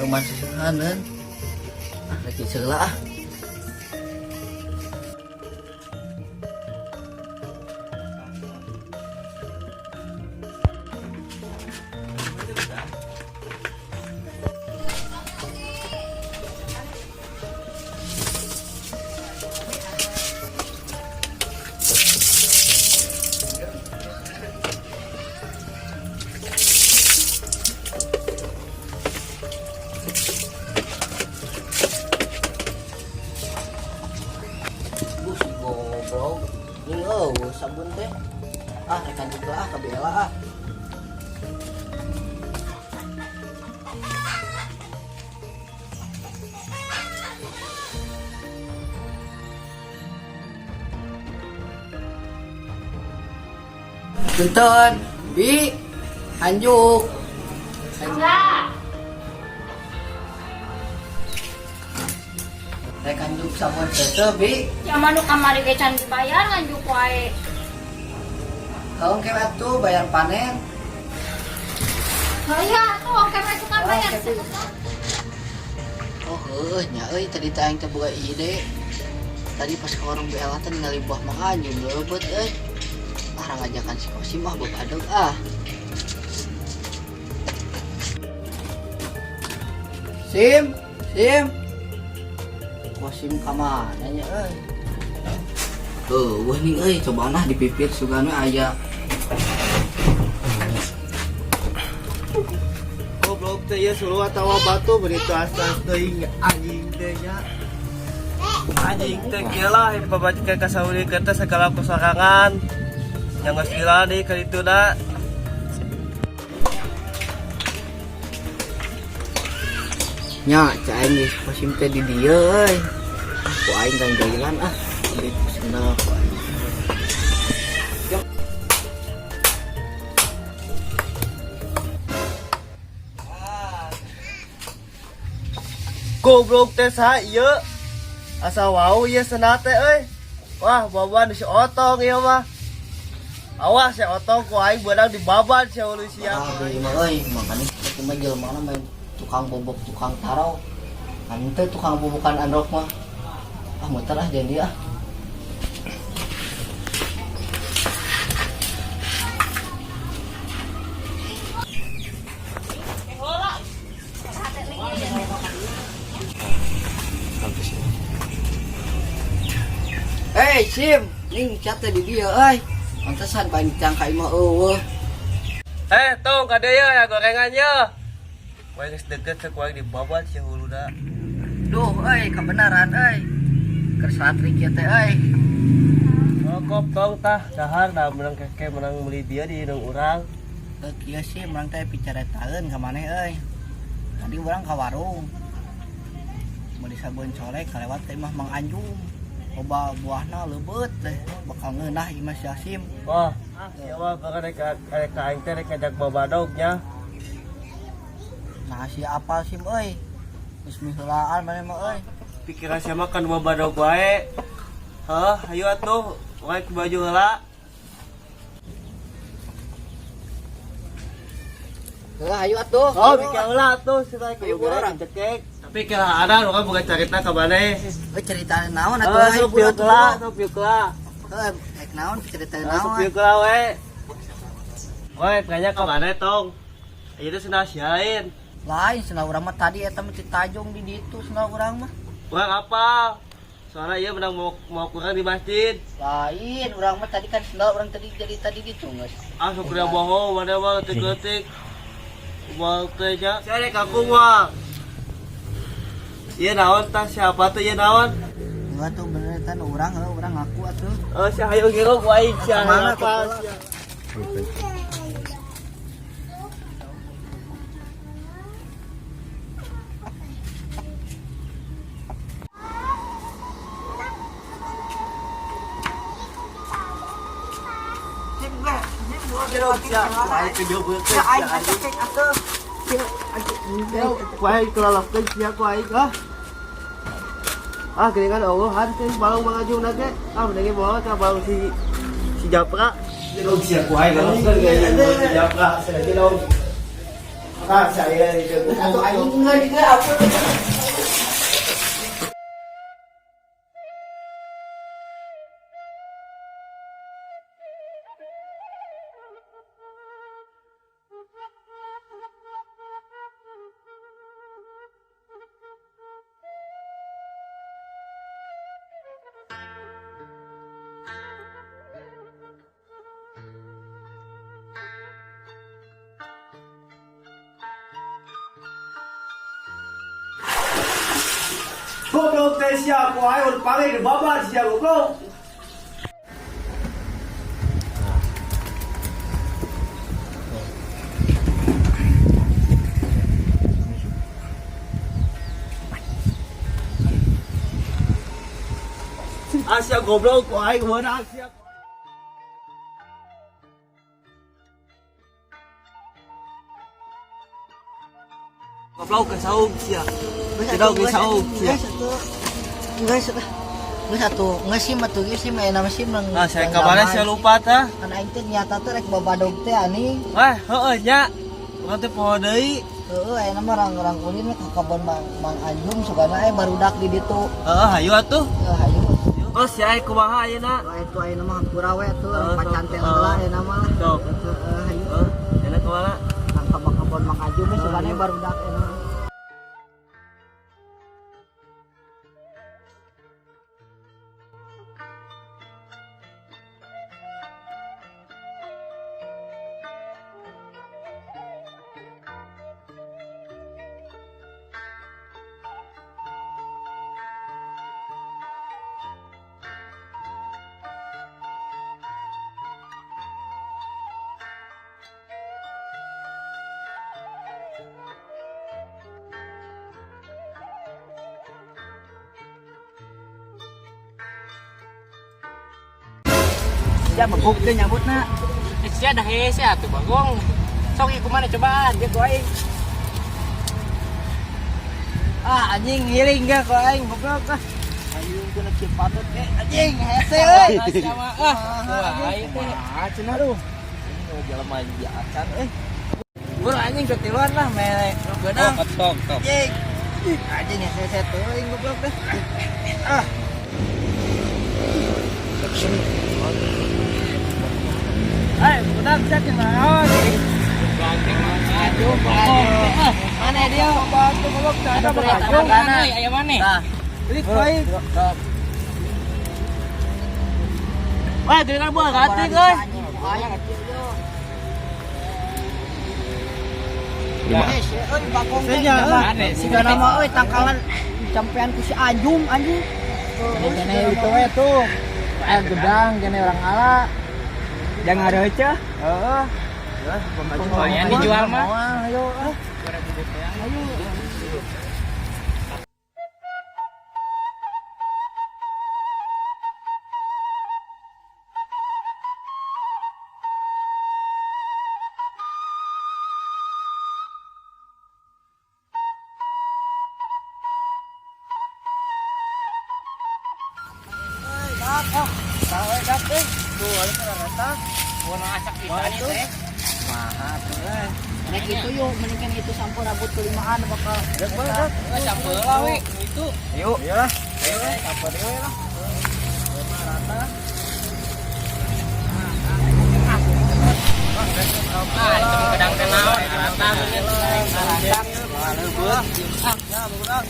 Mereuman susuhaneun. Ah, rek heula ah. Bu si goblok. Ini eueuh sabun teh. Ah, rekan juga ah ka Bella ah. Punten, Bi. Anjuk. Enggak. Rek anjuk sabun teh Bi. Zaman nu kamari ge can dibayar nganjuk wae. Kaum ke atuh bayar panen. Oh iya tuh oke mah suka bayar. Oh, heuh nya euy tadi teh aing teh boga ide. Tadi pas ke warung Bella teh ningali buah Mang Anjung leubeut euy. Ah, ngajakan si Kosim ah babadog ah. Sim, Sim. Kosim ka mana nya euy? Tuh, wah nih euy, coba nah dipipir sugana aya. Goblok teh ieu suluh atawa batu beritu asas teuing anjing teh nya. Anjing teh kieu lah pamajikan ka sauri teh sagala kusorangan. Yang geus gila deui ka ditu da. Nya, cai aing geus Kosim teh di dieu euy. Ah, ku aing kan jailan ah. Duit sendal ku aing. Goblok teh saha ieu? Asa wau ieu sendal teh euy. Wah, baban si otong ieu mah. Awas ya otong ku aing beunang dibaban sia ulu sia. Ah, beli mah euy, makanya kita mah jelema na main tukang bobok, tukang taro. Kan teh tukang bobokan androk mah. Ah, muter ah jadi ah. Hei, Sim, ning cat teh di dieu euy. Pantesan paling dicangka imah eueuh. Eh, tong ka dieu ya gorengan ye. Wae geus deket cek wae dibabat sia huluna. Duh, euy, kebenaran euy. Keur salatrik ieu teh euy. Rokok tong tah dahar da menang keke menang meuli dia di indung urang. Heuh kieu sih urang teh picaretaeun ka maneh euy. Tadi urang ka warung. Meuli sabun colek kalewat ka imah Mang Anjung. Loba buahna leubeut teh, bakal ngeunah imah si Asim. Wah, sia mah bakal rek ka aing teh rek ngajak babadog nya. Nah, si apal Sim euy. Geus miheulaan maneh mah euy. Pikiran sia mah kan babadog wae. Heuh, hayu atuh, wae ku baju heula. Heuh, hayu atuh. Oh, bikin heula atuh, sia Ayo, ku urang. cekek. Tapi kira ada urang bukan carita ka maneh. Euy, cerita naon atuh? Oh, Hayu sok buru piuk atuh, heula, buru. sok piuk heula. Heuh, rek naon cerita Sok naon? piuk heula we. Woi, tanya ka maneh tong. Ieu teh sendal sia lain. Lain sendal urang mah tadi eta mah ditajong di ditu sendal urang mah. Urang apal. Soalnya ieu menang mau kurang di masjid. Lain urang mah tadi kan sendal urang tadi jadi tadi ditu geus. Ah, sok udah bohong, mana mah letik-letik. Moal teh nya. Sia rek aku moal. Ieu naon tah siapa tuh ieu naon? Enggak tuh bener eta nu urang heuh urang ngaku atuh. Oh, sia hayu ngirup ku aing sia. Kemana Apa tuh? sia? Aing ke jauh Ya aing cekek atuh. Ku aing kelalapkeun sia ku aing ah. Ah, geuningan Allah teh balong Mang Ajung ge. Ah, mending bawa ka balong si si Japra. Jeung sia ku aing lalapkeun si Japra. Sia dong. Ah, saya itu. Atuh anjing geus geus ampun. Goblok teh sia ku aing udah paling dibabat sia goblok. Asia goblok ku aing meunang sia. Goblok ke saung sia. Tidak ke saung sia. Geus atuh. Geus atuh, geus sim atuh geus sim aya nama sim nang. Ah, saya kabarnya saya lupa tah. Kan aing teh nyata teh rek babadog teh anjing. Wah, heueuh nya. Urang teh poho deui. Heeh, aya nama orang-orang ulin we ka kebon Mang, Mang Anjung sugana aya barudak di ditu. Heeh, hayu atuh. Heuh, hayu. Oh, si ai kumaha ayeuna? Wah, itu aya nama hampura we atuh, Oh, pacantel sok. heula aya nama lah. Sok. Heeh, hayu. Heeh, ayeuna kumaha? Nang ka kebon Mang Anjung we sugana hayu. barudak aya nama. Ya meguk teh nyambutna. Sia dah hese atuh bagong. Sok ieu kumaha cobaan dia ku aing. Ah anjing ngiling ge ku aing goblok ah. Ayo kena kieu patut eh anjing hese euy. Sama ah. Wah, aing teh. Ah cenah lu. Anjing jelema di acan euy. Buru anjing ketiluan lah mere beunang. Oh, tok tok. Anjing. Anjing hese teuing goblok deh. Ah. Hai, budak sia naon? Aduh, bagong. Mana dia? Batu goblok Ada ada mana? Aya mana? Tah. Beli ku aing. Wah, geuna buah gating euy. Siga nama euy tangkalan campean ku si Anjung anjing. Kene itu we tuh. Air gedang kene orang ala. Jangan receh. Heeh. Lumayan dijual mah. Ayo ah. Rek itu yuk, mendingan itu sampur rambut kelimaan bakal. Sampeu lah we itu. Yuk. Iyalah. Ayo sampeu deui lah. Ah, itu gedang teh naon? Rata bener. Rata. Leubeut. Ah, ya budak.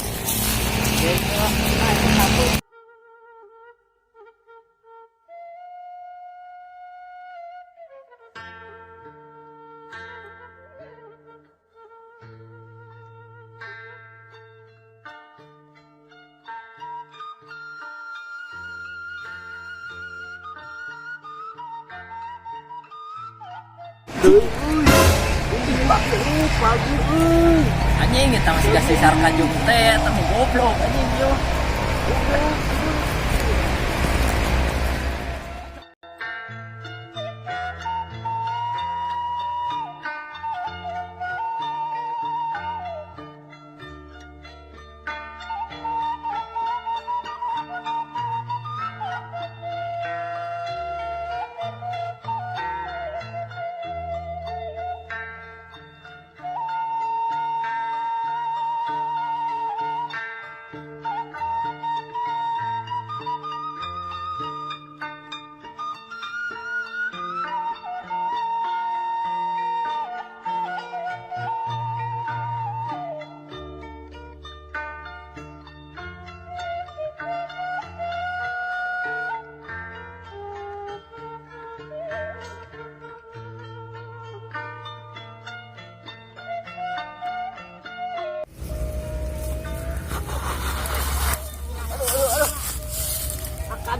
Anjing eta masih kasih sarkajung teh, eta mah goblok anjing yo.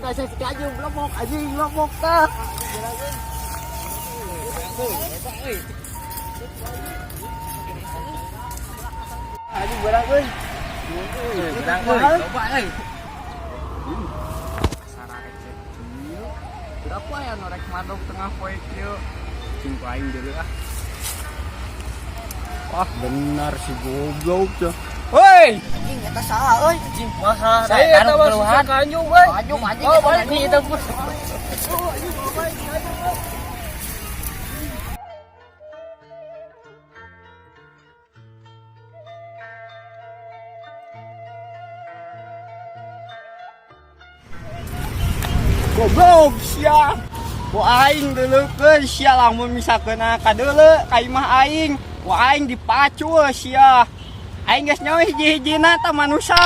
Teh si Kajung lobok anjing lobok tah. Anjing beurang euy. Beurang euy, loba euy. Berapa ya norek madog tengah poe kieu? Cing ku aing deuleu ah. Wah, benar si goblok tuh. Woi, Anjing eta saha euy? Anjing. Masa Saya eta mah susah kanjung euy. Anjing anjing. Oh, balik nih itu. Goblok sia. Ku aing deuleukeun sia lamun misalkeun ka deuleu ka imah aing, ku aing dipacul sia. Aing geus nyaho hiji-hijina tah manusia.